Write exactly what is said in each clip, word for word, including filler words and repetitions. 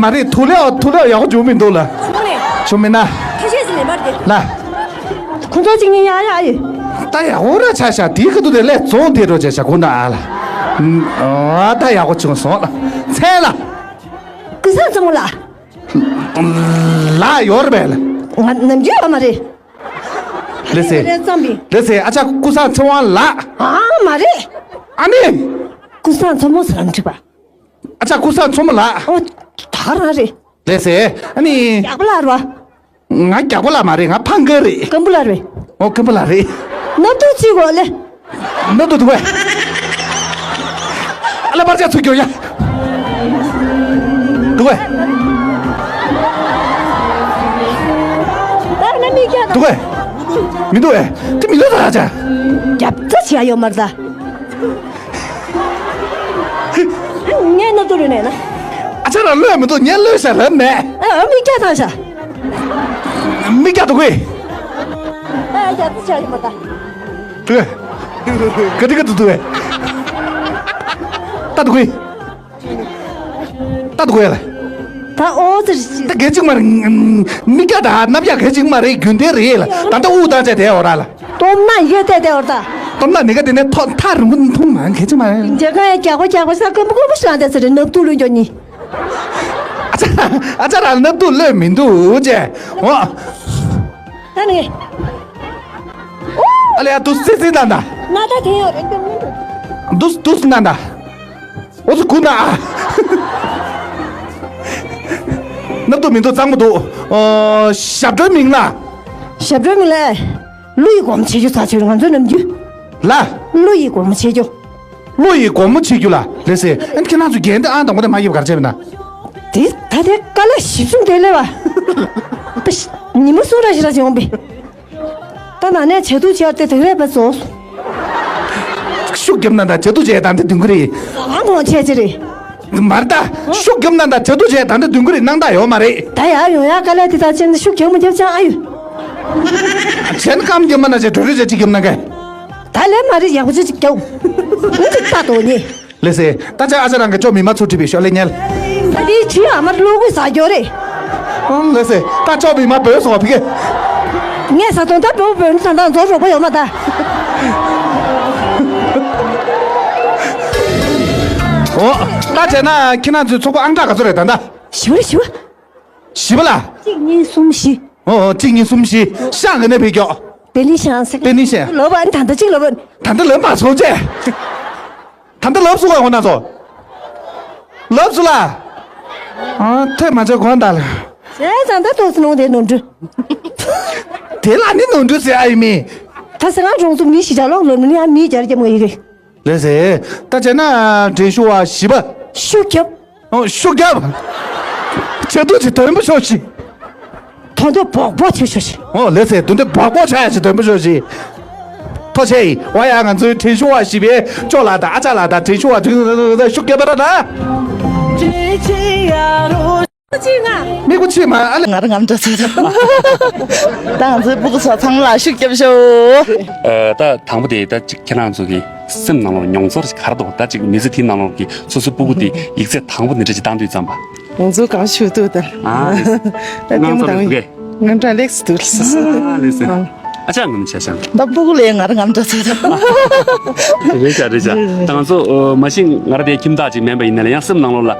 མ་རེད། དུག་ལས་དུག་ལས་ཡག་པོ་བྱུང་མི་འདུག་ལ། བྱུང་མེད་ན། ཁྱེད་ཆོས་ཟིན་ལེན་པར་དེ། ལ། ཁོང་ཚོ་གཅིག་གཉིས་ཡག་ཡག་ཡོད། ད་ཡག་པོ་ར་ཆ་ཤ་དེའི་ཁ་ཐུག་དེ་ལས་རྫོང་དེ་འགྲོ་བྱས་ཤ་ཁོང་ད་ཨ་ལ། ཨ་ད་ཡག་པོ་བྱུང་སོང་ལ། མཚན་ལ། ཀུན་བཟང་མཚོ་མོ་ལ། ལ་ཡོད་རེད་པས་ལ། ང་ནམ་རྒྱུན་ཡོད་མ་རེད། ལེ་སེ། རེད་ཙམ་པས། ལེ་སེ་ཨ་ཅག་ཀུན་བཟང་ཚེ་དབང་ལགས། ཨ་མ་རེད། ཨ་ནི། ཀུན་བཟང་མཚོ་མོ་ཟེར་ལམ་འཁྲིག་པ། ཨ་ཅག་ཀུན་བཟང་མཚོ་མོ་ལགས། ཨོ། ད་རང་རེད། ལེ་སེ། ཨ་ནི། རྒྱགས་པ་ལགས་རེད་བ། ང་རྒྱགས་པ་ལགས་མ་རེད། ང་ཕང་ཀ་རེད། སྐམ་པོ་ལགས་རེད། ཨོ་སྐམ་པོ་ལགས་རེད། ནབ་ཏུ་ཅི་གོ་ལེ། ནབ་ཏུ་དུ་བས། ཨ་ལ་པར་ཆ་ཚུགས་རྒྱོ་ཡ། དུ་བས། ད་ནི་མི་རྒྱགས་ད། དུ་བས། མི་འདུག་ཨེ། དེ་མི་འདུག་ད་ཨ་ཅག་རྒྱབ་རྩ་བྱེད་ཡ་ཡོད་མ་རེད་ད། ངས་ནབ་ཏུ་རེད་ནས་ན། ཨ་ཅག་རང་བློས་མི་འདུག་ངས་བློས་བྱ་རབ་མེད། ཨ་མི་རྒྱགས་ད་ཤ། མི་རྒྱགས་དུ་གོས། ཨ་རྒྱབ་རྩ་བྱེད་ཡ་ཡོད་མ་རེད་ད། དུ་ག་དི་ག་དུ་དུ་བས། ད་དུ་གོས། ད་དུ་གོས་ལ། ད་ཨོ་ཙི་རི་ཅི། ད་གལ་ཅིག་མ་རེད། མི་རྒྱགས་ད་ནབ་རྒྱགས་གལ་ཅིག་མ་རེད། རྒྱུན་ལྡན་རེད་ལ། ད་ལྟ་དབུགས་བཏང་བྱས་དེ་འོ་ར་ལ། སྟོབས་ན་ཡོད་དེ་དེ་འོ་ར་ད། སྟོབས་ན་ནི་ག་དེ་ནས་ཐོག་མཐའ་རིང་པོ་མཐོང་མ་གལ་ཅིག་མ་རེད། མཇལ་ཁ་ཡང་རྒྱགས་པ་རྒྱགས་པ་ས་སྐམ་པོ་སྐམ་པོ་ཞིག་ལངས་དེ་ཚེ་རེད། ནབ་ཏུ་ལོན་འགྱོ་ནི། ཨ་ཅག་ཨ་ཅག་རང་ནབ་ཏུ་ལོན་མི་འདུག་ཅེ། འོ། ད་ནི། ཨ་ལེ་ཡ་དུ་སི་སི་ད་ད། ན་ད་དེ་ཡོད་རེད་སྐམ་པོ། དུ་དུ་སི་ན་ད། འོ་ཙི་གུ་ན་ཨ། ནབ་ཏུ་མི་འདུག་གཙང་མ་འདུག་ཨོ། ཞབས་བྲོའི་མིང་ལ། ཞབས་བྲོའི་མིང་ལ། གླུ་ཡི་སྒོ་མོ་ཕྱེ་རྒྱུ་ཟེར་ཆོག་ང་ཚོའི་ནམ་རྒྱུན། ལ། གླུ་ཡི་སྒོ་མོ་ཕྱེ་རྒྱུ། གླུ་ཡི་སྒོ་མོ་ཕྱེ་རྒྱུ་ལ། ལེ་སེ། ཨ་ནི་ཁྱེད་རང་ཚོ་རྒན་དེ་ཨང་དང་པོ་དེ་མ་ཡིབ་གར་བྱས་པ་ན། དེ་ད་དེ་དཀའ་ལས་ཞིབ་ཆུང་དེ་ལས་བ། ད་ཉི་མ་གསུམ་ར་ཞིག་ར་ཞིག་འོང་པས། ད་ན་ནས་བྱ་དུ་བྱས་ཏེ་དེ་རེད་པ་བཟོ། ཤུགས་རྒྱབ་ན་ད་བྱ་དུ་བྱས་ད་འདི་དུང་གི་རེད། ཨང་གོང་ཆེ་ཆེ་རེད། མར་ད་ཤུགས་རྒྱབ་ན་ད་བྱ་དུ་བྱས་ད་འདི་དུང་གི་རེད། སྣང་དག་ཡོད་མ་རེད། ད་ཡར་ཡོང་ཡ་དཀའ་ལས་དེ་ད་ཅན་ཤུགས་རྒྱབ་མ་རྒྱབ་ཅང་ཨ་ཡོད། བྱས་ན་རྐང་རྒྱབ་མ་ན་བྱས་གྲོས་རེ་བྱས་ཅིག་རྒྱབ་ན་གས། ད་ལས་མ་རེད་ཡག་པོ་ཅིག་རྒྱབ། འདི་ད་དོ་ཉེ། ལེ་སེ། ད་ཆ་ཨ་ཅག་རང་གི་ཅོ་མི་མ་ཚུར་ཁྲིད་པའི་ཤོག་ལེ་ཉལ། ད་དེའི་ཁྲིད་ཨ་མར་གློག་བུ་ཟ་རྒྱོ་རེད། ཨང་ལེ་སེ། ད་ཅོ་མི་མ་བོས་སོང་བ་ཕི་གེ། ངས་ཟ་དོན་ད་བོ་བོས་ད་ད་མཛོ་རོགས་པ་ཡོད་མ་ད། ཨོ། ད་བྱས་ན་ཁྱེད་རང་ཚོའི་ཚོགས་པ་ཨང་གྲངས་ག་ཚོད་རེད་ད་ད། ཞི་བ་རེད་ཞི་བ། ཞི་བ་ལ། གཅིག་གཉིས་གསུམ་བཞི། ཨོ་ཨོ་གཅིག་གཉིས་གསུམ་བཞི། ཤང་གི་ནས་ཕེབས་ཀྱོག་པེ་ལི་ཤང་ཟེར། པེ་ལི་ཤང་། ལོ་བ་ཨ་ནི་ད་ལྟ་གཅིག་ལོ་བ། ད་ལྟ་ལོ་མ་སོང་ཅེ། ད་ལྟ་ལབ་སུ་བ་འོ་ན་ཚོ། ལབ་སུ་ལ། ཨ་ཐོས་མ་ཆོག་གོང་ད་ལ། ཟས་ཙང་ད་ཐོག་སུ་ནོ་དེ་ནོར་འཁྲུལ། དེ་ལ་ནི་ནོར་འཁྲུལ་ཟེར་ཨ་ཡི་མི། ད་ཟེར་ང་གྲོང་ཚོ་མི་ཞི་བྱ་ལོག་ལོ་ནི་ཨ་མི་རྒྱལ་རྒྱ་མ་ཡི་གེ། ལེ་ཟེར། ད་བྱས་ན་དྲན་ཤུ་བ་ཞི་བ། ཤུགས་རྒྱབ། ཨོ་ཤུགས་རྒྱབ། ཆེ་ཏུ་ཅི་དོན་པོ་ཤོག་ཤི། དོན་དུ་བོག་བོག་ཆེ་ཤོག་ཤི། ཨོ་ལེ་ཟེར་དོན་དུ་བོག་བོག་ཆ་ཡ་ཆེ་དོན་པོ་ཤོག་ཤི། ཐོ་ཆེ་ཡི་བ་ཡ་ང་ཚོའི་དྲན་ཤུ་བ་ཞི་བའི་ཅོ་ལ་དང་ཨ་ཅག་ལ་དང་དྲན་ཤུ་བ་དུ་ཤུགས་རྒྱབ་པ་ར་ད། མི་གུ་ཆེ་མ་ཨ་ལེ། ང་རང་ངམ་འདྲ་ཚོད། ད་ང་ཚོའི་སྤུ་གུ་ཚོ་ཚང་མ་ལ་ཤུགས་རྒྱབ་ཤོག་ཨ་ད་དང་པོ་དེ་ད་ཅིག་ཁྱེད་རང་ཚོ་གི་སེམས་ནང་ལ་མྱོང་ཚོར་ཞིག་ག་རེ་འདུག་ད་ཅིག་མི་ཚེ་དེའི་ནང་ལོགས་ཀྱི་སོ་སོའི་སྤུ་གུ་དེ་ཡིག་ཚད་དང་པོ་འདི་འདྲ་ཅིག་བཏང་དུས་ཙམ་པ། ང་ཚོ་གང་ཞུ་ཐུབ་དང་། ཨ་ལེ། ད་ལྟད་མོ་དང་། ང་འདྲ་ལེགས་སུ་འདུག་ལ། ཨ་ལེ་ཟེར། ཨ་ཅག་ངམ་ཆ་ཤང་། ད་སྤུ་གུ་ལས་ང་རང་ངམ་འདྲ་ཚོད་དང་། རེད་ཤག་རེད་ཤག་ད་ང་ཚོ་མ་གཞི་ང་རང་དེ་ཁྱིམ་བདག་ཅིག་མིན་པ་ཡིན་ན་ལ་ཡང་སེམས་ནང་ལོགས་ལ་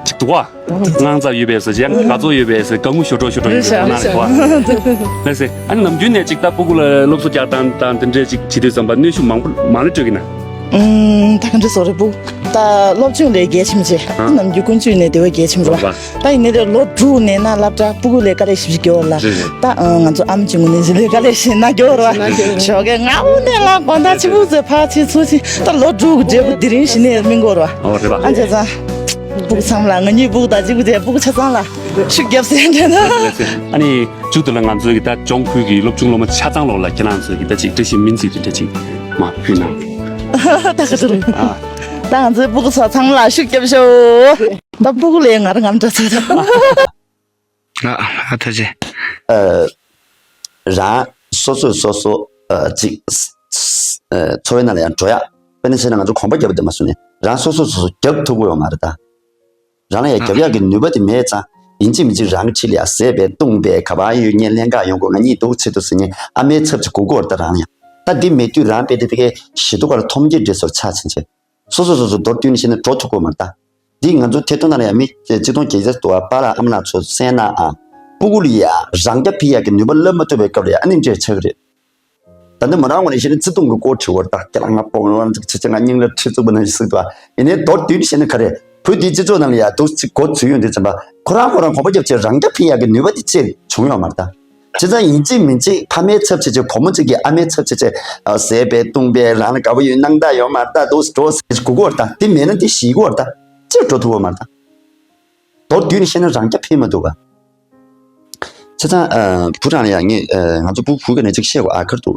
ཅིག་འདུག་བ། དངངས་འཚབ་ཡོད་པས་ཟེར་ཡང་དགའ་ཚོར་ཡོད་པས་ཟེར་དགའ་མོ་ཞོ་དྲོ་ཞོ་དྲོ་ཡོད་པས་ཟེར་ན་རེད་བ། ལགས་སེ། ཨ་ནི་ནམ་རྒྱུན་ནས་ཅིག་ད་སྤུ་གུ་ལ་སློབ་གསོ་རྒྱག་སྟངས་དང་དེ་འདྲས་ཅིག་བྱེད་དུས་ཙམ་པ་གནོན་ཤུགས་མང་པོ་མང་ལོས་སྤྲོད་ཀྱི་ན། ཨུམ། ད་ག་འདྲ་བཟོ་རེད་སྤུ། ད་སློབ་སྦྱོང་ལས་རྒྱལ་ཆེམ་ཆེ། ཨ། ནམ་རྒྱུན་ཀུན་སྤྱོད་ནས་དེ་བས་རྒྱལ་ཆེམ་རེད་བ། ད་ཡིན་ནའི་ལོ་དྲུག་ནས་ན་སློབ་གྲྭ་སྤུ་གུ་ལས་དཀའ་ལས་ཞིབ་ཞིབ་སྐྱོ་བ་ལ། རེད་རེད། ད་ང་ཚོ་ཨམ་ཆུང་ངུ་ནས་ཞིབ་ལས་དཀའ་ལས་ཞིག་ན་སྐྱོ་བ་རེད་བ། ཞོགས་ཀས་ང་འུ་ནས་ལ་དགོང་དག་ཆུ་བུ་ཚོས་ཕར་ཕྱིན་ཚུར་ཕྱིན་ད་ལོ་དྲུག་གི་འབྲས་བུ་དེ་རིང་གཞི་ནས་སྨིན་གོ་རེད་བ། ཨོ་རེད་བ། ཨ་བྱས་ཙང་། སྤུ་གུ་ཚང་མ་ལ་ང་གཉིས་སྤུ་གུ་དང་གཅིག་པུ་བྱས་སྤུ་གུ་ཆ་ཚང་ལ་ཤུགས་རྒྱབ་ཟེར་འདྲ་ན། ཨ་ནི་མཇུག་ཏུ་ལ་ང་ཚོའི་གི་ད་ལྗོངས་ཁུལ་གྱི་སློབ་ཆུང་སློབ་མ་ཆ་ཚང་ལོག་ལ་ཁྱེད་རང་ཚོའི་གི་ད་ཅིག་བཀྲ་ཤིས་སྨོན་ཚིག་དེ་འདྲ་ཅིག་མ་ཕུལ་ན། ད་ག་ཚོད་རེད། ཨ། ད་ང་ཚོའི་སྤུ་གུ་ཚོ་ཚང་མ་ལ་ཤུགས་རྒྱབ་ཤོག་ད་སྤུ་གུ་ལས་ང་རང་ངམ་འདྲ་ཚོད་དང་། ཨ་ཨ་ཐུགས་རྗེ། ཨ། རང་སོ་སོས་སོ་སོ་ཨ་ཅིག་ཨ་འཚོ་བའི་ནང་ལ་ཡང་འགྲོ་ཡག་དཔེར་ན་བྱས་ན་ང་ཚོ་གོམ་པ་རྒྱབ་པ་དེ་མ་བཟོས་ནས་རང་སོ་སོས་སོ་སོ་རྒྱབ་ཐུབ་ཀྱི་ཡོད་མ་རེད་ད། རང་ལ་ཡ་རྒྱབ་ཡག་གི་ནུས་པ་དེ་མེད་ཙང་། ཡིན་གཅིག་མིན་གཅིག་རང་གི་འཁྲིས་ལ་ཡ་བཟས་པས་བཏུངས་པས་ག་པར་ཡོད་ངས་ལེན་ག་ཡོང་དགོས། ང་གཉིད་འདུག་ཆེད་དུ་ཟེར་ནས་ཨ་མའི་ཚབ་ཅིག་དགོས་ཀྱི་ཡོད་རེད་ད། རང་ལ་ཡ་ད་འདི་མེད་དུས་རང་དཔེ་དེ་ཕ་གིའི་ཞི་སྡུག་ག་ལ་ཐོམ་སྐྱེད་འདྲ་བཟོ་ཆགས་ཕྱིན་ཆད། སོ་སོ་སོ་སོ་མདོར་བསྡུས་ནས་བཤད་ན་འགྲོ་ཐུབ་ཀྱི་ཡོད་མ་རེད་ད། འདི་ང་ཚོ་ཐད་གཏོང་ནང་ལ་ཡ་མི་གཅིག་སྟོང་བརྒྱད་བརྒྱ་ཙམ་འདུག་པ། པཱ་ལགས་ཨ་མ་ལགས་ཚོ་གསན་ན་ཨ། སྤུ་གུ་ལ་ཡ་རང་རྐྱ་འཕེན་ཡག་གི་ནུས་པ་བསླབ་མ་ཐུབ་པའི་སྐབས་ལ་ཡ་ཨ་ནི་འདྲས་ཆགས་ཀྱི་རེད། ད་ནི་མོ་རང་ངོས་ནས་བཤད་ན་བརྩེ་དུང་གི་སྐོར་དྲི་བ་རེད་ད། ཁྱེད་ལ་ང་སྤོང་རོགས་གནང་ཅིག་བྱེད་ཅིག་ང་སྙིང་ལ་ཁྲི་བཙུགས་པ་ནང་བཞིན་ཟེར་འདུག་པ། ཡིན་ནའི་མདོར་བསྡུས་ནས་བཤད་ན་ག་རེ། བོད་འདིའི་སྤྱི་ཚོགས་ནང་ལ་ཡ་འདུག་ཅིག་འགོ་ཚུགས་ཡོང་དུས་ཙམ་པ་ཁོ་རང་ཁོ་རང་གོམ་པ་རྒྱབ་བྱས་རང་རྐྱ་འཕེན་ཡག་གི་ནུས་པ་དེ་ཅིག་བྱུང་ཡོད་མ་རེད་ད། བྱས་ཙང་ཡིན་གཅིག་མིན་གཅིག་ཕ་མའི་ཚབ་བྱས་བྱས་བུ་མོ་གཅིག་གིས་ཨ་མའི་ཚབ་བྱས་བྱས་ཨ་བཟས་པས་བཏུངས་པས་རང་ལ་དགའ་པོ་ཡོད་སྣང་དག་ཡོད་མ་རེད་ད། འདུག་འགྲོ་ཟེར་གོ་གི་ཡོད་རེད་ད། དེ་མེད་ན་དེ་ཞིག་གི་ཡོད་རེད་ད། ཅིག་འགྲོ་ཐུབ་ཡོད་མ་རེད་ད། མདོར་བསྡུས་ནས་བཤད་ན་རང་རྐྱ་འཕེན་མ་ཐུབ་པ། བྱས་ཙང་ཨ། བུ་རང་ལ་ཡ་ངས་ཨ། ང་ཚོ་སྤུ་གུ་བུ་ག་ནས་ཅིག་བཤད་དགོས་ཨ་ཁར་འདུག་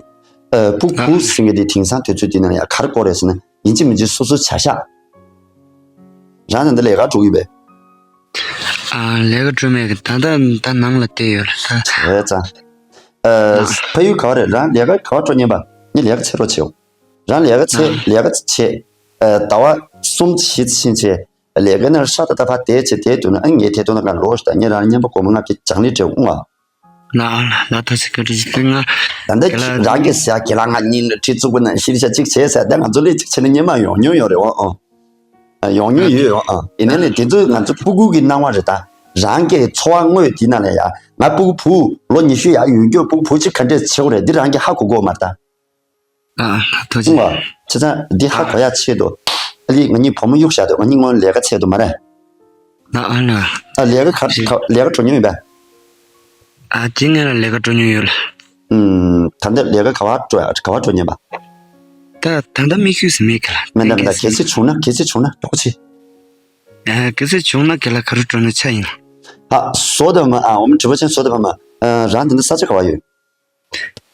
ཨ། སྤུ་གུ་ཟེར་མཁན་དེ་དེང་སང་དུས་ཚོད་འདི་ནང་ལ་ཡ་ག་རེ་དགོས་རེད་ཟེར་ན་ཡིན་གཅིག་མིན་གཅིག་སོ་སོའི་བྱ་གཞག་རང་ད་ལྟ་ལས་ཀ་འགྲོ་གི་ཡོད་པས། ཨ། ལས་ཀ་འགྲོ་མེད་གི། ད་ལྟ་ད་ནང་ལ་བསྡད་ཡོད་ལ་ད། བྱས་ཙང་། ཨ། ཕ་ཡུལ་ག་བ་རེད། རང་ལས་ཀ་ག་བ་འགྲོ་སྙམ་པ། ངས་ལས་ཀ་འཚོལ་རོགས་བྱེད། རང་ལས་ཀ་འཚོལ། ལས་ཀ་བྱེད། ཨ། ཟླ་བ་གསུམ་བཞི་ཕྱིན་ཆད། ལས་ཀའི་ནང་ཤ་ཏག་ཏག་ཕར་བསྡད་བྱས་བསྡད་འདུག་ན་ཨ་ངའི་ཐད་གཏོང་ནང་ལོགས་ཤིག་དང་ངས་རང་ལ་རྔན་པ་སྒོར་མོ་ལྔ་བརྒྱ་རྒྱང་ལས་སྤྲད་འོང་ང་། ལ་ལ་ཐོ་ཞིག་གི་རིགས་དེ་ང་། ད་ལྟ་རང་གིས་ཟེར་ཡ་ཁྱེད་ལ་ང་གཉིས་ལ་ཁྲི་བཙུགས་པ་ན་ཤི་རི་ཤ་གཅིག་བྱས་ཟེར་ད་ང་ཚོ་ལས་གཅིག་བྱས་ན་སྙན་མ་ཡོང་མྱོང་ཡོད་རེད་འོང་ཨ། ཡོང་མྱོང་ཡོད་ཡོང་ཨ། ཡིན་ནའི་ནི་དེ་ཚོ་ང་ཚོ་སྤུ་གུ་གི་སྣང་བ་རེད་ད། རང་གི་འཚོ་བ་དངོས་དེ་ནང་ལ་ཡ་ང་སྤུ་གུ་བུ་ལོ་ཉི་ཤུ་ཡར་ཡོང་རྒྱུ་སྤུ་གུ་བུ་གཅིག་ག་འདྲས་བྱེད་དགོས་རེད་འདི་རང་གིས་ཧ་གོ་གི་ཡོད་མ་རེད་ད། ཨ་ཨ་ཐུགས་རྗེ་ཆེ། ཨ། བྱས་ཙང་འདི་ཧ་གོ་ཡག་ཆེད་དུ། ཨ་ལི་ང་གཉིས་བུ་མོ་གཡུག་བཞག་འདུག་ང་གཉིས་སྔོན་ལས་ཀ་བྱས་འདུག་མ་རེད། ཨ་ཨ་ལ། ཨ་ལས་ཀ་ག་ག་ལས་ཀ་འགྲོ་མྱོང་ཡོད་པས། ཨ་དེ་ངས་ལ་ལས་ཀ་འགྲོ་མྱོང་ཡོད་ལ། ཨུམ། ད་ལྟ་ལས་ཀ་ག་བ་འགྲོ་ཡ་ག་བ་འགྲོ་མྱོང་པ། ད་ད་ལྟ་མི་ཤུགས་སུ་མེད་ག་ལ། མེད་ད་མེད་ད་གལ་སྲིད་བྱུང་ན་གལ་སྲིད་བྱུང་ན་མགྱོགས་པོ་བྱེད། ཨ་གལ་སྲིད་བྱུང་ན་ག་ལ་ག་རུ་འགྲོ་ན་ཆ་ཡིན་ལ། ཨ་བཟོ་དང་མ་ཨ་འོ་མ་དྲི་བ་ཅན་བཟོ་དང་མ་མ། ཨ་རང་དེ་འདྲ་ས་ཆ་ག་བ་ཡོད།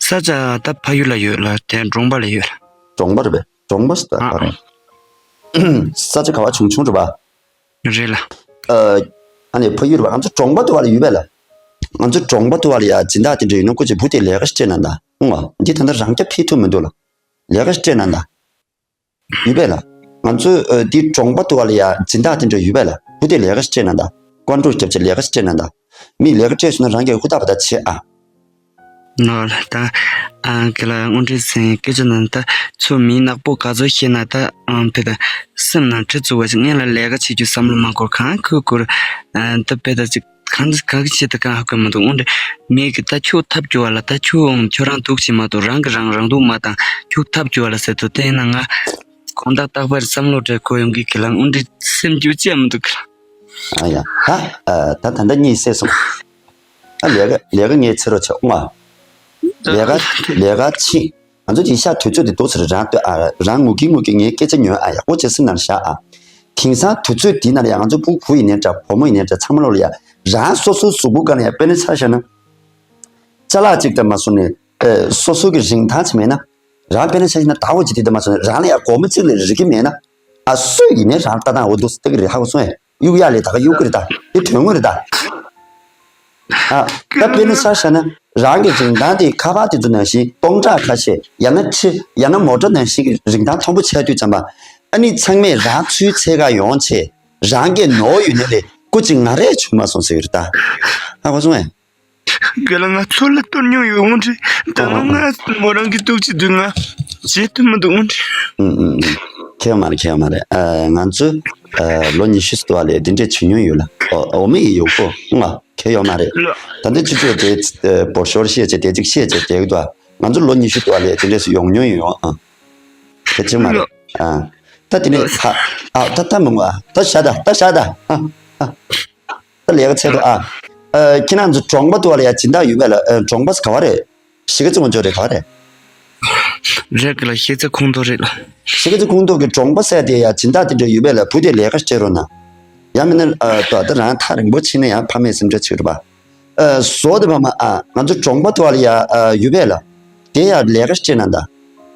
ས་ཆ་ད་ཕ་ཡུལ་ལ་ཡོད་ལ་དེ་འབྲོང་པ་ལ་ཡོད་ལ། འབྲོང་པ་རེད་པས། འབྲོང་པ་ཟེར་ད་ཨ་ག་རེད། ས་ཆ་ག་བ་ཆུང་ཆུང་རེད་པ། རེད་ལ། ཨ་ཨ་ནི་ཕ་ཡུལ་རེད་པ། ང་ཚོ་འབྲོང་པ་དུ་བ་ལ་ཡོད་པས་ལ། ང་ཚོ་འབྲོང་པ་དུ་བ་ལ་ཡ་སྦྱིན་བདག་དེ་འདྲ་ཡོད་ན་སྐུ་མཁྱེན་བུ་དེ་ལས་ཀ་ཞིག་སྤྲད་གནང་དང་། ཨང་། འདི་ད་ལྟ་རང་རྐྱ་འཕེན་ཐུབ་མི་འདུག་ལ། ལས་ཀ་ཞིག་སྤྲད་གནང་དང་། ཡོད་པས་ལ། ང་ཚོས་ཨ་འདི་འབྲོང་པ་དུ་བ་ལ་ཡ་སྦྱིན་བདག་དེ་འདྲ་ཡོད་པས་ལ། བུ་དེ་ལས་ཀ་ཞིག་སྤྲད་གནང་དང་། ཀོན་ཀྲུའུ་རྒྱབ་བྱས་ལས་ཀ་ཞིག་སྤྲད་གནང་དང་། མིས་ལས་ཀ་སྤྲད་སོང་ན་རང་གིས་ཧུར་ཐག་པ་ད་བྱེད་ཨ། ནོ་ལ་ད། ཨ་གི་ལ་དངོས་འབྲེལ་ཟིན་སྐད་ཆ་ནང་ད་ཚོ་མི་ནག་པོ་ག་ཚོད་ཤེས་ན་ད་ཨང་ཕེ་ད་སེམས་ནང་ཁྲི་བཙུགས་པ་ཞིག་ངས་ལ་ལས་ཀ་བྱེད་རྒྱུ་བསམ་བློ་མ་འཁོར་གང་ཁུ་ཁུར་ཨ་ད་ཕེ་ད་ཅིག་གང་ག་གི་ཆེད་དུ་གང་ཧ་གོ་མི་འདུག་དངོས་འབྲེལ་མི་གི་ད་ཁྱོད་ཐབས་སྐྱོ་བ་ལ་ད་ཁྱོད་ཁྱོད་རང་སྡུག་ཅིག་མ་གཏོགས་རང་གི་རང་རང་སྡུག་མ་བཏང་ཁྱོད་ཐབས་སྐྱོ་བ་ལ་ཟེར་དུ་བལྟས་ན་ང་དགོང་དག་རྟག་པར་བསམ་བློ་བྲལ་ཁོ་ཡོང་གི་གི་ལ་དངོས་འབྲེལ་སེམས་སྐྱོ་ཅི་ཡང་མི་འདུག་གི་ལ། ཨ་ཡ་ད་ཨ་ད་ད་ལྟ་གཉིད་སད་སོང་། ཨ་ལས་ཀ་ལས་ཀ་ངས་འཚོལ་རོགས་བྱེད་ཨོ་མ། ལས་ཀ་ལས་ཀ་ཕྱིན། ང་ཚོ་དེ་ཤ་དུས་ཚོད་དེ་འདུག་ཟེར་རང་ལྟོས་ཨ་རང་ངུ་གི་ངུ་གི་ངའི་སྐད་ཆ་ཉོན་ཨ་ཡག་པོ་བྱས་སེམས་ནང་བཞག་ཨ། དེང་སང་དུས་ཚོད་འདི་ནང་ལ་ཡ་ང་ཚོ་སྤུ་གུ་ཡིན་ནའི་འདྲ་བུ་མོ་ཡིན་ནའི་འདྲ་ཚང་མ་ལོག་ལ་ཡ་རང་སོ་སོའི་གཟུགས་པོ་སྒང་ལ་ཡ་དཔེར་ན་ཆ་བཞག་ན། ཅ་ལག་ཅིག་དང་མ་སོང་ནས་ཨེ་སོ་སོ་གི་རིན་ཐང་ཅིག་མེད་ན། རང་དཔེར་ན་ཆ་བཞག་ན་ཟླ་བ་གཅིག་དེ་དང་མ་སོང་ནས་རང་ལ་ཡ་སྒོར་མོ་གཅིག་ལས་རིག་གི་མེད་ན། ཨ་སུ་ཡིན་ནའི་རང་ལྟ་སྟངས་འོ་འདུག་སྟེ་གི་རེད་ཧ་གོ་སོང་ཨེ། གཡུག་ཡག་ལས་ད་ག་གཡུག་གི་རེད་ད། དེ་དོན་དངོས་རེད་ད། ཨ་ད་དཔེར་ན་ཆ་བཞག་ན་རང་གི་རིན་ཐང་དེ་ཁ་པར་དེ་ཚོ་ནང་བཞིན་སྟོང་ཕྲག་ཁ་ཤས་ཡང་ན་ཁྲི་ཡང་ན་མོ་ཊ་ནང་བཞིན་གྱི་རིན་ཐང་མཐོན་པོ་ཆགས་དུས་ཙམ་པ་ཨ་ནི་ཚང་མས་རང་ཚོའི་ཚད་བཀག་ཡོང་ཆེད་རང་གི་ནོར་ཡོད་ནའི་ལས་སྐུ་མཁྱེན་ང་རས་བྱུང་མ་སོང་ཟེར་གི་རེད་ད། ཧ་གོ་སོང་ངས། རྒན་ལགས་ང་ཚོ་ལ་གཏོར་མྱོང་ཡོད་དངོས་འབྲེལ་ད་ང་ང་མོ་རང་གི་སྡུག་ཅིག་འདུག་ང་བྱེད་ཐུབ་མི་འདུག་དངོས་འབྲེལ། ཨུམ་ཨུམ་ཨུམ། ཁྱེད་ཡོང་མ་རེད་ཁྱེད་ཡོང་མ་རེད་ཨ་ང་ཚོ་ཨ་ལོ་ཉི་ཤུ་ཙམ་བ་ལས་འདི་འདྲས་བྱེད་མྱོང་ཡོད་ལ་ཨོ་ཨོ་མི་ཡི་ཡོད་གོ་ང་ཁྱེད་ཡོང་མ་རེད། ལ། ད་འདི་ཆུ་ཚོད་དེ་ཨ་བོར་ཤོར་ཤེས་བྱེད་དེ་ཅིག་ཤེས་བྱེད་དེ་གི་དུ་ང་ཚོ་ལོ་ཉི་ཤུ་ཙམ་བ་ལས་འདི་འདྲས་སུ་ཡོང་མྱོང་ཡོད་ཨ། ཁྱེད་ཆེ་མ་རེད་ཨ། ད་དེ་ནས་ཨ་ཨ་ད་ད་མི་ངོ་ཨ་ད་ཤ་ད་ད་ཤ་ད་ཨ་ཨ། ད་ལས་ཀ་ཚད་དུ་ཨ། ཨ་ཁྱེད་རང་ཚོ་གྲོང་པ་དུ་བ་ལ་ཡ་སྦྱིན་བདག་ཡོད་པས་ལ་ཨ་གྲོང་པ་ག་བ་རེད། གཞིས་ཀ་རྩེ་ངོ་ཅོག་རེད་ག་བ་རེད། རེད་གི་ལ་གཞིས་རྩེ་ཁོངས་གཏོགས་རེད་ལ། གཞིས་ཀ་རྩེ་ཁོངས་གཏོགས་ཀྱི་གྲོང་པ་ཟེར་དེ་ཡ་སྦྱིན་བདག་དེ་འདྲ་ཡོད་པས་ལ་བུ་དེ་ལས་ཀ་སྤྲད་རོགས་གནང་། ཡང་མིན་ན་ཨ་ད་ད་རང་ཐག་རིང་པོ་ཕྱིན་ན་ཡང་ཕ་མས་སེམས་ཁྲལ་བྱེད་རོགས་པ། ཨ་བཟོ་དེ་བ་མ་ཨ་ང་ཚོ་གྲོང་པ་དུ་བ་ལ་ཡ་ཨ་ཡོད་པས་ལ། དེ་ཡ་ལས་ཀ་སྤྲད་གནང་ད།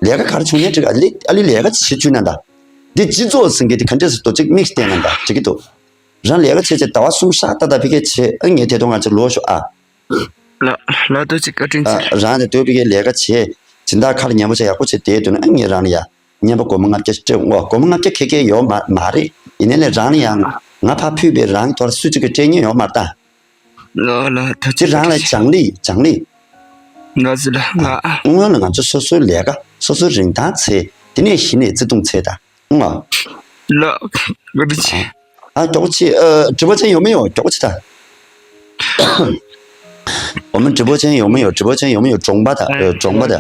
ལས་ཀ་ག་རེ་བྱུང་ནས་འགྲིག་ཨ་ལི་ཨ་ལི་ལས་ཀ་བྱེད་བཅུག་གནང་ད། འདི་སྤྱི་ཚོགས་ཟིན་གི་དེ་ག་འདྲས་སུ་དོ་གཅིག་དམིགས་བསྟན་གནང་ད་འགྲིག་གི་འདུག་རང་ལས་ཀ་བྱས་བྱས་ཟླ་བ་གསུམ་ཤག་ཏག་ཏག་ཕ་གིར་བྱས་ཨ་ངས་དེ་དོན་ང་ཚོ་ལོག་ཤོག་ཨ། ལ་ལ་དོ་ཅིག་བཀའ་དྲིན་ཆེ། ཨ་རང་དེ་དོན་ཕ་གིར་ལས་ཀ་བྱས་སྦྱིན་བདག་ཁ་ལ་ཉན་པོ་བྱས་ཡག་པོ་བྱས་བསྡད་འདུག་ན་ཨ་ངས་རང་ལ་ཡ་རྔན་པ་སྒོར་མོ་ལྔ་བརྒྱ་སྤྲད་འོ་སྒོར་མོ་ལྔ་བརྒྱ་ཁེ་ཁེ་ཡོད་མ་མ་རེད་ཡིན་ནའི་ལས་རང་ལ་ཡང་ ང་ཕར་ཕུད་པའི་རང་ཐོག་སུས་གཅིག་གི་སྤྲད་ཉེན་ཡོད་མ་རེད་ད། ལགས་ལགས། ཐུགས་རྗེ་ཆེ། ཅི་རང་ལ་སྦྱང་ལི་སྦྱང་ལི། ལགས་སོ་ལགས། ང་ཨ། སྔོན་ལ་ང་ཚོ་སོ་སོའི་ལས་ཀ་སོ་སོའི་རིན་ཐང་འཚོལ། དེ་ནས་གཞི་ནས་བརྩེ་དུང་འཚོལ་ད། ཨང་། ལགས། བཀའ་དྲིན་ཆེ། ཨ། མགྱོགས་པོ་བྱེད། ཨ། དྲི་བ་ཅན་ཡོད་མེད་ཡོད། མགྱོགས་པོ་བྱེད་ད། འོ་མ། དྲི་བ་ཅན་ཡོད་མེད་ཡོད། དྲི་བ་ཅན་ཡོད་མེད་ཡོད། གྲོང་པ་ད། ཨ། གྲོང་པ་ད།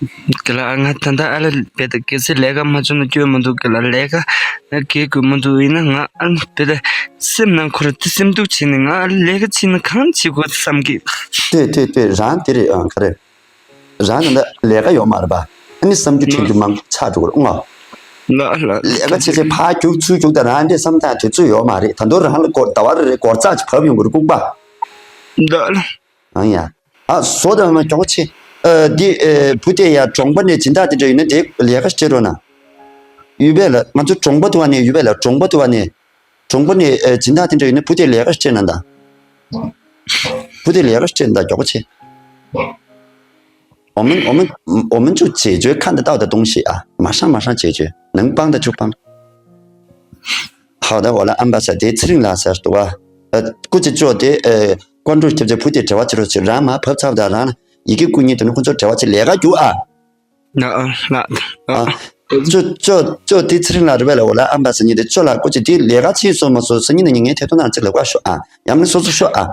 གི་ལ། ང་ད་ལྟ་ཨ་ལ་བེད་གལ་སྲིད་ལས་ཀ་མ་བྱུང་ན་སྐྱོན་མི་འདུག་གི་ལ། ལས་ཀ་ང་གེ་དགོས་མི་འདུག་ཡིན་ན་ང་ཨ་ལ་བེད་སེམས་ནང་ཁོ་ར་དེ་སེམས་སྡུག་བྱས་ནས་ང་ཨ་ལས་ཀ་བྱས་ན་གང་བྱེད་དགོས་བསམ་གི། ལྟོས་ལྟོས་ལྟོས། རང་དེ་རེད། ཨང་། ག་རེ། རང་ད་ལྟ་ལས་ཀ་ཡོད་མ་རེད་པ། ཨ་ནི་བསམ་རྒྱུ་དྲན་རྒྱུ་མང་ཆགས་འགྲོ་གི་རེད། ཨང་། ལགས་ལགས། ལས་ཀ་བྱེད་ཚེ་ཕར་རྒྱུག་ཚུར་རྒྱུག་ད་རང་འདྲས་བསམ་སྟངས་དེ་ཚོ་ཡོད་མ་རེད། ད་དུང་རང་ལ་སྒོར་ཟླ་བ་རེ་རེ་སྒོར་རྩ་ཅིག་བབས་ཡོང་གི་རེད། ལྐུགས་པ། ལགས་ལགས། ཨང་ཡ། ཨ། བཟོ་དང་མ། མགྱོགས་པོ་བྱེད། ཨ། འདི། ཨེ། བུ་དེ་ཡ་གྲོང་པ་ནས་སྦྱིན་བདག་དེ་འདྲ་ཡོད་ན་དེ་ལས་ཀ་སྤྲད་རོགས་གནང་། ཡུལ་བས་ལ་ང་ཚོ་གྲོང་པ་དུ་བ་ནས། ཡུལ་བས་ལ་གྲོང་པ་དུ་བ་ནས། གྲོང་པ་ནས། ཨེ། སྦྱིན་བདག་དེ་འདྲ་ཡོད་ན་བུ་དེ་ལས་ཀ་སྤྲད་གནང་དང་། བུ་དེ་ལས་ཀ་སྤྲད་གནང་དང་། མགྱོགས་པོ་བྱེད། འོ་མ། འོ་མ། འོ་མ་འཇུ་བྱེད་ཅོའི་ཁ་འདི་ལྟ་བ་ད་གཏོང་ཞིག་ཨ། མ་ཧྲང་མ་ཧྲང་བྱེད་ཅོ། ནང་སྤང་ད་ཆུ་སྤང་། ཧའོ་ད། འོ་ལ་ཨམ་པ་ས་དེ་ཚེ་རིང་ལགས་ཟེར་འདུག་བ། ཨ། སྐུ་མཁྱེན་མཆོག་དེ། ཨེ། ཀོན་ཀྲུའུ་སྐྱབས་རྗེ་བུ་དེ་འབྲེལ་བ་བྱེད་རོགས་བྱེད། རང་མར་བབས་ཚར་བ་དང་རང་ལ་ཡི་གེ་བསྐུར་མཁན་དེ་ནི་ཁོང་ཚོར་འབྲེལ་བ་བྱེད། ལས་ཀ་རྒྱུགས་ཨ། ལགས་ལགས། ཨ། ཅོ་ཅོ་ཅོ་དེ་ཚེ་རིང་ལགས་རེད་པས་ལ། འོ་ལ་ཨམ་པ་ས་གཉིས་དེ་ཅོ་ལགས་སྐུ་མཁྱེན་དེ་ལས་ཀ་བྱས་སོང་མ་སོང་སང་ཉིན་ནས་ངའི་ཐད་གཏོང་ནང་གཅིག་ལ་བཀའ་ཤོག་ཨ། ཡང་མིན་སོ་སོ་ཤོག་ཨ།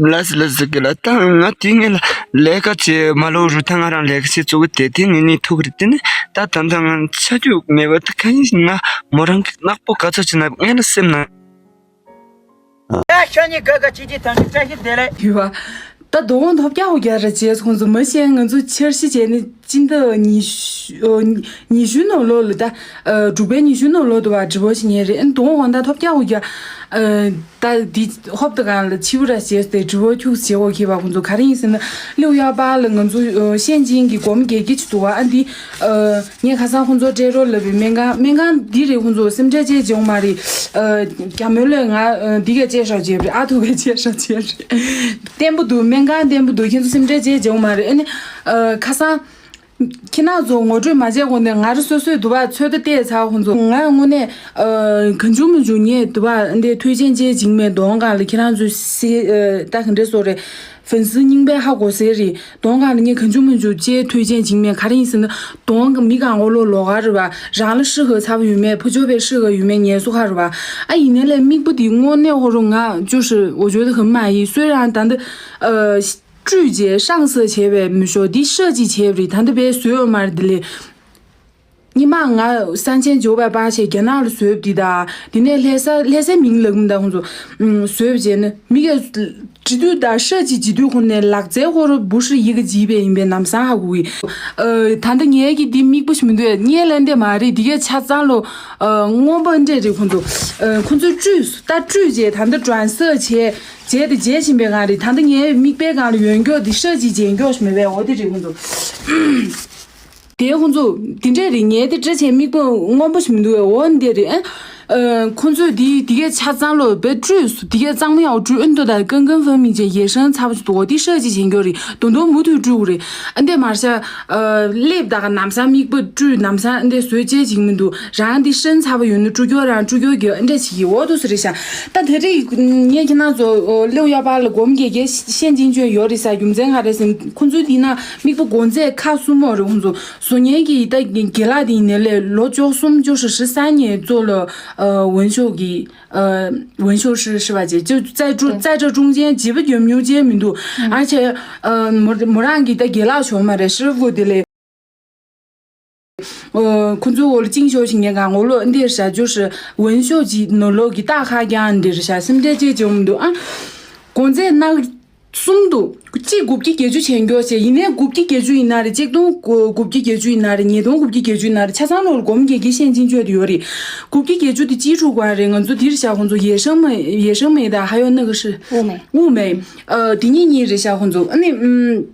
ལགས་སོ་ལགས་སོ། གི་ལ། ད་ང་དེ་ངས་ལ་ལས་ཀ་བྱེད་མ་ལོ་རུ་ད་ང་རང་ལས་ཀ་བྱེད་བཙུགས་གི་དེ་དེ་ངས་ནི་ཐུག་གི་རེད། དེ་ནི་ད་ད་ལྟ་ང་ཆ་རྒྱུས་མེད་པ་དེ་ག་ཡིན་ང་མོ་རང་གི་ནག་པོ་ག་ཚོད་བྱེད་ན་ངས་ལ་སེམས་ན། ད་ཤ་ཉེ་ག་ག་ཅི་ཅི་ཐམས་ཅད་བཀྲ་ཤིས་བདེ་ལེགས། ཡོད་པ། ད་དོ་དགོང་ཐོབ་རྒྱག་ཧོ་རྒྱག་ར་བྱས་སོང་ཚོ་མ་ཤེས། ང་ཚོ་འཆར་གཞི་བྱས་ནས་སྤྱི་ཟླ་ཉི་ཤུ་ཉི་ཤུ་ནང་ལོགས་ལ་ད། ཨ། དྲུག་པའི་ཉི་ཤུ་ནང་ལོགས་དུ་བ་འགྲིག་པོ་ཞིག་ཉན་རེད། ཨ། དོ་དགོང་ད་ཐོབ་རྒྱག་ཧོ་རྒྱག་ཨ། ད་འདི་ཧོབ་ཏེ་གང་ལ་ཕྱི་པོ་ར་བྱས་ཏེ་འགྲིག་པོ་ཁྱུག་བྱེད་འོ་ཁེ་བ་ཁོང་ཚོ་ག་རེ་ཡིན་ཟེར་ན། ལིའུ་ཡ་པ་ལ་ང་ཚོ་ཤན་ཅིང་གི་སྒོམ་རྒྱག་གི་ཅི་འདུག་བ། ཨ། འདི། ཨ། ངས་ཁ་སང་ཁོང་ཚོ་སྤྲད་རོགས་ལབ་པའི་སྨན་ཁང་། སྨན་ཁང་འདི་རེད། ཁོང་ཚོ་སེམས་ཁྲལ་བྱེད་ཅི་ཡོང་མ་རེད། ཨ། རྒྱ་མོལ་ལས་ང་འདི་གས་བྱས་ཧྲ་བྱས་རེད། ཨ་ཐུག་གས་བྱས་ཧྲ་བྱས་རེད། བརྟན་པོ་འདུག་སྨན་ཁང་བརྟན་པོ་འདུག་ཁྱེད་ཚོ་སེམས་ཁྲལ་བྱེད་ཅི་ཡོང་མ་རེད། ཨ་ནི། ཨ། ཁ་སང་ཁྱེད་རང་ཚོ་ངོ་སྤྲོད་མ་བྱས་གོང་ནས་ང་རང་སོ་སོས་འདུག་བ་ཚོད་ལྟ་བལྟས་ཚར། ཁོང་ཚོ་ང་དངོས་གནས། ཨ། གང་བྱུང་མི་བྱུང་ངས་འདུག་བ་འདི་མཐུན་རྐྱེན་བྱེད་ཅིག་མེད། གདོང་གང་ལ་ཁྱེད་རང་ཚོ་སེ། ཨ། ད་ག་འདྲས་སོ་རེད། ཧྥན་སི་རྙིང་པའི་ཧ་གོ་ཟེར་རེད། གདོང་གང་ལ་ངས་གང་བྱུང་མི་བྱུང་ཅེས་ཐོས་ཅན་འཇིགས་མེད་ག་རེ་ཡིན་ཟེར་ན། གདོང་མི་གང་འོ་ལོ་ལོ་ག་རེད་བ། རང་ལ་适合ཚ་བ་ཡོད་མེད། ཕུ་ཅོ་པའི适合ཡོད་མེད་ངལ་གསོ་ག་རེད་བ། ཨ་ཡིན་ནའི་ལས་མིག་པོ་འདི་དངོས་གནས་ཧོ་རུ་ང་就是我觉得很满意། 虽然ད་འདི་ཨ་བཀྲུས་རྗེས་上色བྱས་པའི་མི་ཤོ་འདི་设计བྱས་པ་རེད། ད་འདི་བས་བཟོས་ཡོད་མ་རེད། འདི་ལས། སྔོན་མ་ང་三千九百八ཞེས་རྒྱ་ནག་ལ་བཟོས་པ་འདི་དང་། དེ་ནས་ལྷ་ས། ལྷ་སའི་མིང་ལབ་མི་འདུག་ཁོང་ཚོ། ཨུམ། བཟོས་པ་བྱས་ན་མི་གས་བྲིས་དུས་དང་设计བྱེད་དུས་ཁོ་ནས་ལག་རྩལ་ཧོར་བུ་ཧྲི་ཡི་གེ་བྱིས་པའི་ཡིན་པའི་ལམ་སང་ཧ་གོ་གི། ཨ། ད་ལྟ་ངའི་གི་འདི་མིག་པོ་ཞིག་མི་འདུག་སྔོན་ལ་འདི་མ་རེད། འདི་གས་ཆ་ཚང་ལོ། ཨ། སྔོན་པོ་འདྲས་རེད་ཁོང་ཚོ། ཨ། ཁོང་ཚོས་བཀྲུས་ད་བཀྲུས་རྗེས་ད་ལྟ་གྲོན་སོ་བྱས་བྱས་ཏེ་བྱས་བཞིན་པའི་སྒང་རེད། ད་ལྟ་ངའི་མིག་པའི་སྒང་ལ་ཡོད་མཁན་འདི་设计བྱས་མཁན་ཞིག་མེད་པས། འོ་དེ་རེད་ཁོང་ཚོ། དེ་ཁོང་ཚོ་འདི་འདྲས་རེད། ངས་དེ་འདྲ་བྱས་མིག་པོ་སྔོན་པོ་ཞིག་མི་འདུག་བས། འོ་འདི་རེད། ཨ། ཁོང་ཚོས་འདི་འདི་གས་ཆ་ཚང་ལོ་བེ་བཀྲུས་འདི་གས་གཙང་མ་ཡག་བཀྲུས། ཨ་འདི་ད་ཀང་ཀང་ཧྥང་མིན་ཅན་ཡེ་ཧྲང་ཚ་པོ་ཞིག་འདུག་འོ་དེ་设计བྱེད་མཁན་རེད། དོན་དུ་མུ་མཐུད་བཀྲུ་དགོས་རེད། ཨ་འདི་མར་ཤ། ཨ། ལེབ་ད་ག་ལམ་སང་མིག་པོ་བཀྲུས་ལམ་སང་ཨ་འདི་བཟོས་བྱེད་ཅིག་མི་འདུག་རང་འདི་ཧྲན་ཚ་པོ་ཡོད་ན་བཀྲུ་རྒྱུ་རང་བཀྲུ་རྒྱུ་གི་ཨ་འདྲས་བྱེད་ཀྱི་འོ་འདུག་སེ་རེད་ཤག་ད་དེ་རིང་ངས་ཁྱེད་རང་ཚོ་ལིའུ་ཡ་པ་ལ་སྒོམ་རྒྱག་གི་ཤན་ཅིང་ཅོན་ཡོད་རེད་ཟེར། རྒྱུ་མཚན་ག་རེ་ཟེར་ན་ཁོང་ཚོའི་དེ་ན་མིག་པོ་གོང་ཚད་ཁག་གསུམ་འོ་རེད། ཁོང་ཚོ་བཟོ་མཁན་གྱི་ད་རྒན་ལགས་དེ་ཡིན་ནའི་ལས་ལོ་བཅུ་གསུམ་བཅུ་ཧྲི་ཧྲི་སང་ཉིན་ཙོ་ལ་ཨ་文秀གི་ཨ་文秀是是吧姐就在这在这中间几不有没有见面度而且呃模模样给他给拉球嘛的师傅的嘞。 ཁོ་ཚོའི་འོག་ལ་བཅིངས་ཤོག་ཞིག་ངས་གང་འོག་ལོ་འདིར་བཞག་རྒྱུ་ཧྲི་文秀གྱི་ནོར་ལོག་གི་རྟགས་ཁ་རྐྱང་འདིར་བཞག་སེམས་ཁྲལ་བྱེད་ཅེས་འོང་འདུག་ཨ། གོང་ཚད་ནག་གསུམ་འདུག་གཅིག་དགུ་བརྒྱ་བརྒྱད་ཅུ་བྱས་མགྱོགས་བྱས་ཡིན་ནའི་དགུ་བརྒྱ་བརྒྱད་ཅུ་ཡིན་ན་རེད། གཅིག་སྟོང་དགུ་བརྒྱ་བརྒྱད་ཅུ་ཡིན་ན་རེད། ཉིས་སྟོང་དགུ་བརྒྱ་བརྒྱད་ཅུ་ཡིན་ན་རེད། ཆ་ཚང་ལོག་ལ་སྒོམ་རྒྱག་གི་ཤན་ཅིང་ཅོས་དེ་ཡོད་རེད། དགུ་བརྒྱ་བརྒྱད་ཅུ་དེ་ཅིའི་ཧྲུག་ག་རེད། ང་ཚོ་འདིར་བཞག་ཁོང་ཚོ་ཡེ་ཧྲང་མེ་ཡེ་ཧྲང་མེ་ད་ཧ་ཡོ་ནི་གི་ཧྲི་乌梅乌梅 ཨ་དེ་གཉིས་གཉིས་རེད་བཞག་ཁོང་ཚོ་ཨ་ནི་ཨམ།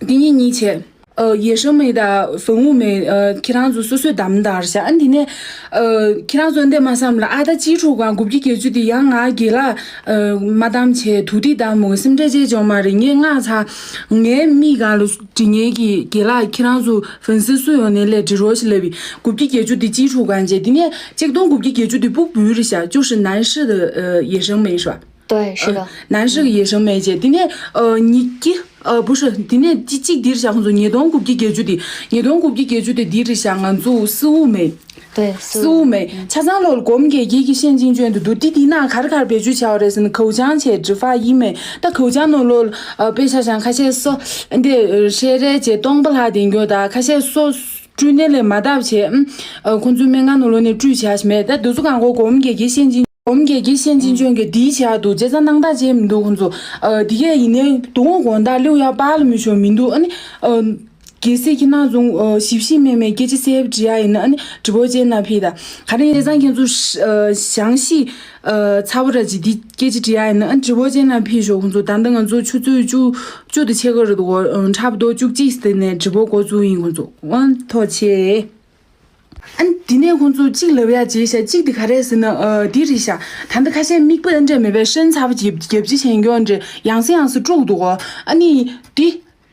དེ་གཉིས་གཉིས་བྱས། ཨ། 野生梅དང粉雾梅 ཨ། ཁྱེད་རང་ཚོ་སོ་སོས་བདམས་དང་རེད་ཤག་ཨ། འདི་ནས་ཨ། ཁྱེད་རང་ཚོ་འདི་མ་བསམ་ལ་ཨ། ད་ཅི་ཁྲུ་གང་དགུ་བརྒྱ་བརྒྱད་ཅུ་དེ་ཡང་ང་རྒན་ལགས་ཨ། མ་བདམས་བྱས་དུ་ཏི་བདམས་མོ་སེམས་ཁྲལ་བྱེད་ཆོག་མ་རེད། ངས་ང་ཚ་ངའི་མིག་སྒང་ལ་འབྲི་མཁན་གྱི་རྒན་ལགས་ཁྱེད་རང་ཚོ་ཧྥན་སི་སུ་ཡོང་ནས་ལས་འབྲི་རོགས་ཞེས་ལབ་པའི་དགུ་བརྒྱ་བརྒྱད་ཅུ་དེ་ཅི་ཁྲུ་གང་བྱས། འདི་ནས་གཅིག་སྟོང་དགུ་བརྒྱ་བརྒྱད་ཅུ་དེ་སྤུག་སྤུག་རེད་ཤག 就是男士的 呃野生梅是吧？ 对，是的。 男士的野生梅姐，今天呃你给呃不是，今天这这地儿小红组，你东古给给住的，你东古给给住的地儿想俺做四五梅。对，四五梅，恰上了我们给一个现金券的，都弟弟那卡尔卡尔别去瞧的是口腔且植发医美，但口腔nolol呃被想想看现在说，你的谁谁姐东不拉丁给的，看现在说。 སྤྲུལ་ནས་ལས་མ་བཏབ་བྱས། ཨ། ཁོང་ཚོའི་སྨན་ཁང་ནང་ལོགས་ནས་སྤྲུལ་བྱས་མེད། ད་དུས་ཚོད་གང་གོ་གོམ་གེ་གེ་ཤེས་ཅིན་གོམ་གེ་གེ་ཤེས་ཅིན་ཅོན་གེ་དེའི་བྱས་འདུག་བྱས་ཙང་སྣང་དག་བྱས་མི་འདུག་ཁོང་ཚོ། ཨ། དེ་གས་ཡིན་ནའི་དུང་དགོང་དག་ལེའུ་ཡག་པ་ལ་མི་ཤོར་མི་འདུག་ཨ་ནི། ཨ། གལ་སྲིད་ཁྱེད་རང་ཚོ་ཞིབ་ཞིབ་མེད་མེད་སྐད་ཆ་གསལ་པོ་འདྲི་ཡ་ཡིན་ན་ཨ་ནི་དྲི་བ་བྱས་ན་ཕི་ད། ག་རེ་ཡིན་ཙང་ཁྱེད་ཚོ་ཞང་ཞི་ཚ་བོ་ར་ཅིག་འདི་སྐད་ཆ་དྲི་ཡ་ཡིན་ན་ཨ་ནི་དྲི་བ་བྱས་ན་ཕི་ཤོག་ཁོང་ཚོ་ད་ལྟ་ང་ཚོ་ཆུ་ཚོད་བཅུ་བཅུ་དང་ཕྱེད་ཀ་རེད་འདུག་འཁྲབ་རྡོ་བཅུ་གཅིག་སྟེང་ནས་དྲི་བ་འགོ་བཙུགས་ཡིན་ཁོང་ཚོ། དབང་ཐོག་ཆེ། ཨ་ནི་དེ་ནས་ཁོང་ཚོ་གཅིག་ལབ་ཡ་བྱས་ཤག་གཅིག་དེ་ག་རེ་ཟེར་ན་ཨ་འདི་རེད་ཤག་ད་ལྟ་ཁ་ཤས་མིག་དཔེ་འདྲ་མེད་པའི་ཧྲན་ཚ་བ་རྒྱབ་རྒྱབ་ཅི་བྱེད་མགྱོགས་འདྲ་ཡང་སེ་ཡང་སེ་དཀྲུག་འདུག་གོ་ཨ་ནི་དེ་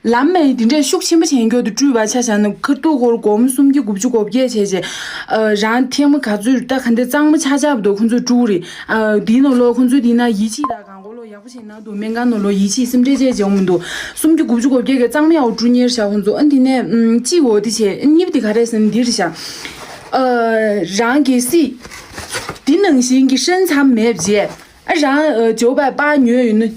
ལམ་མེ་དེ་འདྲས་ཤུགས་ཆེན་པོ་བྱེད་མགྱོགས་དེ་དཀྲུག་པ་ཆ་བཞག་ན་ཁ་ཐུག་ཧོར་སྒོར་མོ་སུམ་བརྒྱ་དགུ་བཅུ་གོ་བརྒྱད་བྱས་བྱས་ཨ་རང་ཐེངས་མ་ག་ཚོད་ད་ག་འདྲ་གཙང་མ་ཆག་ཆག་འདུག་ཁོང་ཚོ་དཀྲུག་རེད། ཨ་དེའི་ནང་ལོགས་ཁོང་ཚོ་དེ་ན་ཡིད་ཆེས་དང་གང་གོ་ལོ་ཡག་པོ་བྱས་ན་འདུག་སྨན་ཁང་ནང་ལོགས་ཡིད་ཆེས་སེམས་ཁྲལ་བྱས་བྱས་འོང་མི་འདུག་སུམ་བརྒྱ་དགུ་བཅུ་གོ་བརྒྱད་ཀྱི་གཙང་མ་ཡག་པོ་དཀྲུག་གཉེར་བྱ་ཁོང་ཚོ། ཨ་འདི་ནས་ཨམ་གཅིག་འོ་དེ་བྱས་གཉིས་པ་དེ་ག་རེ་ཟེར་ན་འདི་རེད་ཤག་ཨ་རང་གལ་སྲིད་འདི་ནང་བཞིན་གྱི་ཧྲན་ཚ་མེད་བྱས་ཨ་རང་ཇོ་བའི་པར་ཉོས་ཡོད་ན་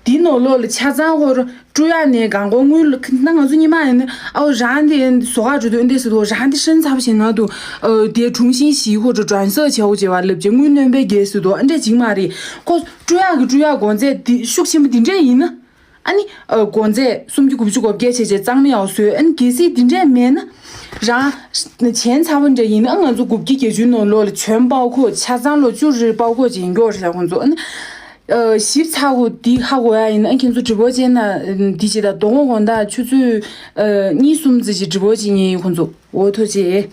འདི་ནང་ལོགས་ལ་ཆ་ཚང་ཧོར་སྤྲོད་ཡག་ནས་གང་གོ་དངུལ་ལ་ན་ང་ཚོ་སྔོན་མ་ཡིན་ན་ཨའོ་རང་དེ་བཟོ་ག་འགྲོ་དུས་འདི་ཟེར་དུས་རང་དེ་ཧྲན་ཚ་བོ་བྱས་ན་དུ་དེ་དྲུང་ཤིང་ཞིག་ཧོར་དུ་དྲན་གསོ་བྱེད་འོ་བྱེད་པ་ལབ་ཅེ་དངུལ་སྣོན་པའི་རྒྱལ་ཟེར་དུ་ཨ་འདྲས་ཅིག་མ་རེད་ཁོ། སྤྲོད་ཡག་གི་སྤྲོད་ཡག་གོང་ཚད་འདི་ཤུགས་ཆེན་པོ་འདི་འདྲས་ཡིན་ན། ཨ་ནི། ཨ་གོང་ཚད་སུམ་བརྒྱ་དགུ་བཅུ་གོ་བརྒྱད་བྱས་བྱས་གཙང་མ་ཡག་བཟོས་ཨ་ནི་གལ་སྲིད་འདི་འདྲས་མེད་ན། རང་། བྱན་ཚ་བོ་འདྲས་ཡིན་ན་ང་ཚོ་དགུ་བརྒྱ་བརྒྱད་ཅུ་ནང་ལོགས་ལ་བྱོན་པའོ་ཁོ་ཆ་ཚང་ལོ་བཅུ་རེ་པའོ་ཁོ་ཅིག་ཡིན་མགྱོགས་རེད་ཁོང་ཚོ་ཨ་ནི། ཨ་ཞིབ་ཚགས་པོ་འདི་ཧ་གོ་ཡ་ཡིན་ན་ཁྱེད་ཚོ་དྲི་བ་བྱས་ན་འདི་བྱེད་ད་དོ་དགོང་དག་ཆུ་ཚོད་ཨ་གཉིས་གསུམ་ཙམ་ཞིག་དྲི་བ་བྱེད་ཉེན་ཡིན་ཁོང་ཚོ་འོ་ཐོ་ཆེ།